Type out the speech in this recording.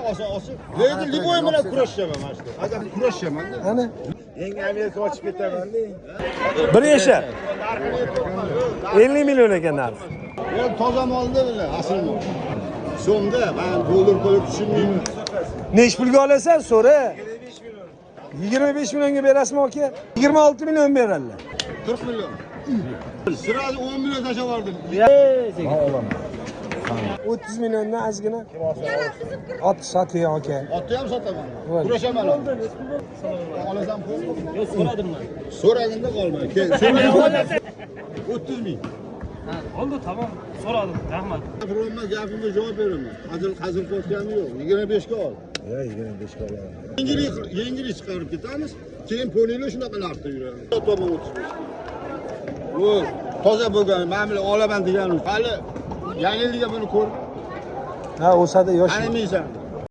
Olsa olsun. Lekin любой bilan kurashaman mana shu. Agar kurashaman. Ana. Yangi Amerika ochib ketaman. Bir yashar. 50 million ekan narxi. Men toza molda bilan asl mol. So'mda men dollar qo'yib tushunmayman. Nechi pulga olasan so'ra. 25 millionga berasizmi aka? 26 million beradilar. 40 million. Sirali 10 million tashlab yubordim. 30 milliondan ozgina. Ot soting aka. Otni ham sotaman. Voy. Kurashaman. Olasan pul? Yo'q, so'radim men. So'raganda qolma. Kel, so'raganda. 30 ming. Oldu tamam soradım rahmat. Birovma gapimga javob beraman. Hazil hazil qo'shganim yo'q. 25 ga ol. Ya 25 ga olaman. Yengillik yengillik chiqarib ketamiz. Keyin poniylar shunaqa narxda yuradi. Sotaman 35 ga. Bu toza bo'lgan, men bilan olaman deganim. Hali yangilikka buni ko'rib Ha, o'sadi yosh. tanimaysan.